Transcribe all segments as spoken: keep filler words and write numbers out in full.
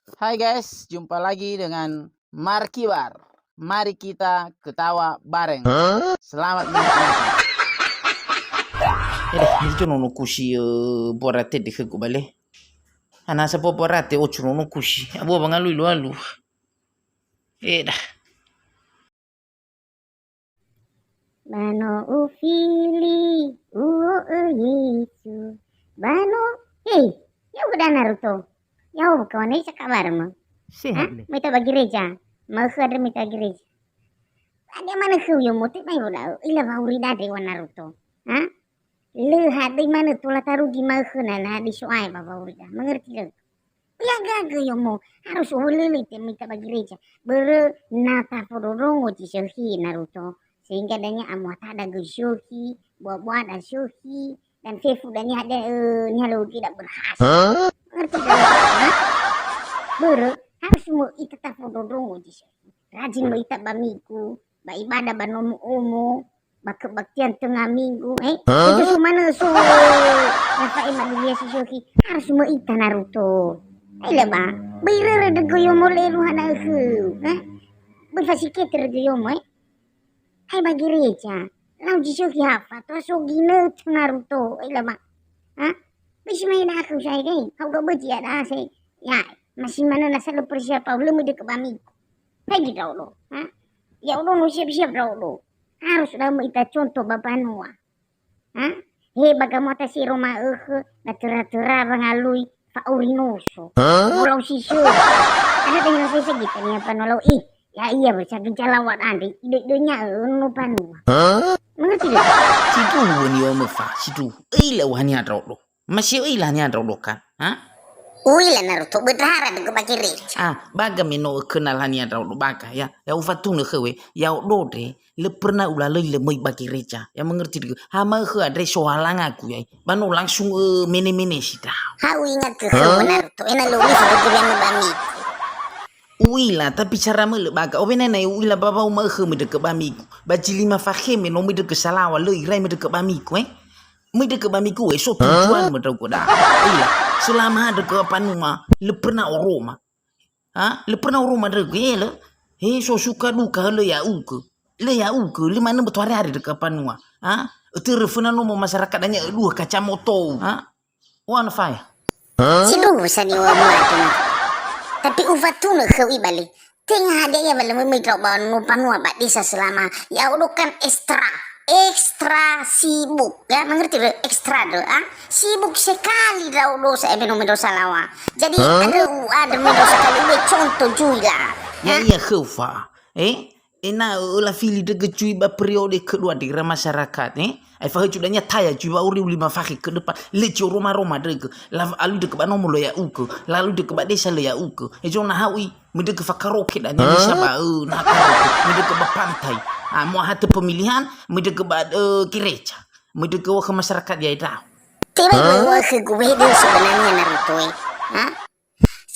Hai guys, jumpa lagi dengan Markibar. Mari kita ketawa bareng. Selamat menikmati. Eh, dah, itu nono kusi, eh, buarate di khögu bale. Ana sa po buarate ocu nono kusi. Abu abang alui lu alu. Eh, dah. Ba no ufili, u'o'ö Yesu. Ba no, hei, ya'ugö da Naruto. Ya'o, kawan, hei, cakap bareng mö. Sehat, ha? Le. Möi ita ba gereja. Ma'ökhö andre möi ita ba gereja. Hadia manö khöu yomo, tebai woda'ö. Ila wa'auri da andre wa Naruto. Ha? Lö hadöi manö tola tarugi ma'ökhö na, na hadöi so'ae ba wa'auri da. Mengerti lö? U'ila gagö yomo, harus u'olölö ite möi ita ba gereja. Börö na tafondrondrongo zi sökhi Naruto. Sehingga dania amuatada göi sökhi, bua-buada sökhi, dan fefu dania hadia, eh, niha lö geda berhasil. Hah? Ngerti kan? Hah? Börö harus möi ita tafondrondrongo zi sökhi. Rajin möi ita ba Minggu, ba ibadah ba nomo omo, ba kebaktian tengah minggu, eh? Hah? Itu sumanö so, Rafael Madulia si sökhi, harus möi ita Naruto. Ai lö ba, böi rörö dögö yomo le luha da'ö khöu, eh? Böi fasikete dögö yomo, eh? Hai ba gereja, lau zi sökhi hafa, toa so ginötö Naruto, ai lö ba. Ha? Böi si mai da'a khöu sa'ae dai, ha'uga bözi ia da'a sa'ae. Ya, masih manö na sa lö persiapan, lö möi dökö ba Minggu. Hai gi ndra'odo, ha? Ya'odo no siap-siap ndra'odo. Harus da'ö möi ita contoh ba mbanua. Ha? He ba gamuata si ero ma'ökhö, na töra-töra wangalui fa'auri noso. Ha? Molau si sökhi. Ana dahina sai sagita niha mbanua lau, ih, ya'ia wö, sagöi zalawa andre, idöi-döi nia'ö no mbanua. Ha? Mengerti lö? Sindruhu ni'ö möfa, sindruhu. Öila uhaniha ndra'odo. Masih öila niha ndra'odo kan? Ha? U'ila Naruto, böi ndrahara dögö ba gereja. Ah, baga me no ökönal haniha ndra'odo baga, ya. Ya ufatunö khöu, ya'odo andre, lö pernah ulalöi lö möi ba gereja. Ya mengerti dögö. Ha ma'ökhö andre sohalangagu, ya. Ba no langsung, eh, mene-mene si ndra'o. Ha u'ingat khöu, ha? Naruto, ena'ö lö ulifu dögö ya möi ba Minggu. U'ila, tapi cara mölö baga. Owena na u'ila ba wa'u ma'ökhö möi dögö ba Minggu. Ba zi lima fakheme no möi dögö salawa, lö irai möi dögö ba Minggu, eh. Möi dögö ba Minggu, eh, so tujuan mö ndra'ugö da'a. Ila, selama dögö ba mbanua, lö pernah oroma. Ha? Lö pernah oroma ndra'ugö, eh, lö. He, so suka duka, lö ya'ugö. Lö ya'ugö, lö manö möi tohare-hare dögö ba mbanua. Ha? Ötörö föna nomo masyarakat dania, öduhö kaca moto. Ha? Oa na faya. Sindruhu sa ni'ö möi atu na. Tapi ufatunö khöu ibale. Tenga hadia ia wa lö möi-möi ndra'o ba no mbanua ba desa selama. Ya'odo kan ekstra. Ekstra sibuk. Ya, mengerti lö? Ekstra lö, ah. Sibuk sekali ndra'odo sa'ae me no möi ndra'o salawa. Jadi, hah? Andrö u'andrö möi ndra'o sekali, ube contoh zui la. Ya, ha? Ia khöu fa. Eh? Ena'ö öla fili dögö zui ba periode kedua di ra masyarakat, eh? Aefa höju dania taya zui wa'auri lima fakhe ke depan. Lö zi oroma-roma dögö. La alui dögö ba nomo lö ya'ugö. La alui dögö ba desa lö ya'ugö. Ezo na ha'ui, möi dögö fakaraoke dania, eh? Desa ba, eh, na karaoke. Möi dögö ba pantai. Ah, mua hatö pemilihan, möi dögö ba, eh, gereja. Möi dögö wö khö masyarakat ya ndra'o. Tebai, hah? Wö khögu wede sebenarnya Naruto, eh. Ha?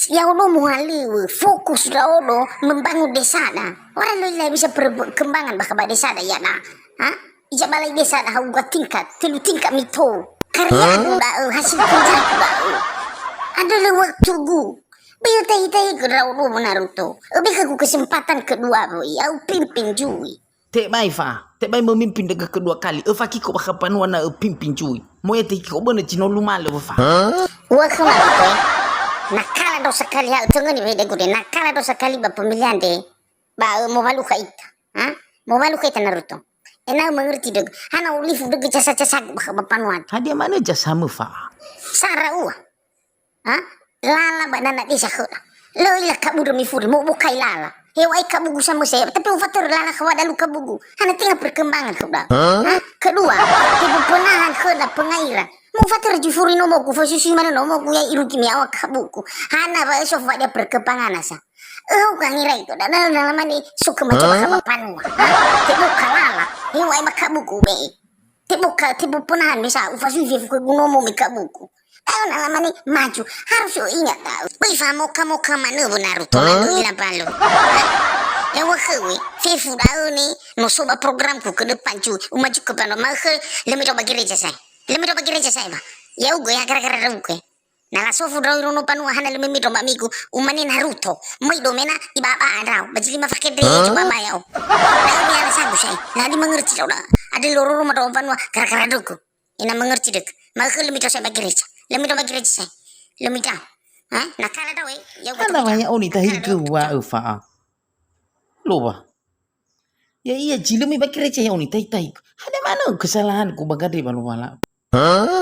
Ya'odo muhalöŵö, fokus ndra'odo membangun desada. Ora lö ilai bisa perkembangan bakha ba desada iada'a. Ha? Ija balai desada ha'uga tingkat, tölu tingkat mitou. Karyaku da'ö, hasil kerjaku da'ö. Andrö lö waktugu. Böi ötahi-tahigö ndra'odo Naruto. Öbö khögu kesempatan kedua wö'i, ya'u pimpin zui. Tebai fa, tebai memimpin dögö kedua kali. Öfa kiko bakha mbanua na öpimpin zui. Mo'e te kiko bönö zi no lumalö wö fa. Ua khöma, Naruto, eh. Na kala ndra'o sakali ha, töngöni wehedegu de. Na kala ndra'o sakali ba pemilihan de. Ba, eh, mowalu kha ita. Ha? Mowalu kha ita Naruto. Ena'ö mengerti dögö. Hana olifu dögö jasa-jasagu bakha ba mbanua. Hadia manö jasamö fa? Sara ua. Ha? Lala ba nana desa khöda. Lö ila kabu demi furi, mo'obokai lala. Hewa'i kabugu samösa, ya, tapi ufatörö lala khöu adalu kabugu. Hana tenga perkembangan khöda. Ha? Kedua, tebu penahan khöda pengairan. Mufatörö zi furi nomogu, fasusui manö nomogu, ya irugi me ya'o kabugu. Hana wa eso fadia perkembangan nasa. Öhau kangirai to, dan dalam mane so kemaco bakha ba mbanua. Ha? Tebu kalala. Hewa'i ba kabugu be. Tebu ka, tebu penahan me sa, ufasui fefu khögu nomo me kabugu. Da'ö na lamane maju, harus u'ingat da'ö. Böi famoka-moka manö wö Naruto, hah? Manö ila balo. Ya wö khöu, fefu da'ö ne, no so ba programku ke depan zui, umaju ke mbanua ma'ökhö, lö möi ndra'o ba gereja sa'ae. Lö möi ndra'o ba gereja sa'ae ba. Ya'ugö, ya gara-gara ndra'ugö. Na lasofu ndra'o iro no mbanua hana lö möi mindro mamigu, umane Naruto. Möi do mena iba'a-ba'a ndra'o, ba zi lima fakendrege. Hah? Coba ba ya'o. Da'e niha lasagu sa'ae. Na di mangerti ndra'o da. Ada lororo ma ndra'o mbanua gara-gara ndra'o. Ina mangerti dök. Ma'ökhö lö mindro sa'ae ba gereja. Lö mindro ba gereja sa'ae. Lö mindro. Hah? Na kala ndra'o, eh, ya'o. Hana wa ya'o nitahi gö wa'ö fa'a. Loba. Ya iya, zi lö möi ba gereja ya'o nitahi-tahi. Hana ma'anö kesalahanku ba gandre ba Lowalangi. Hah?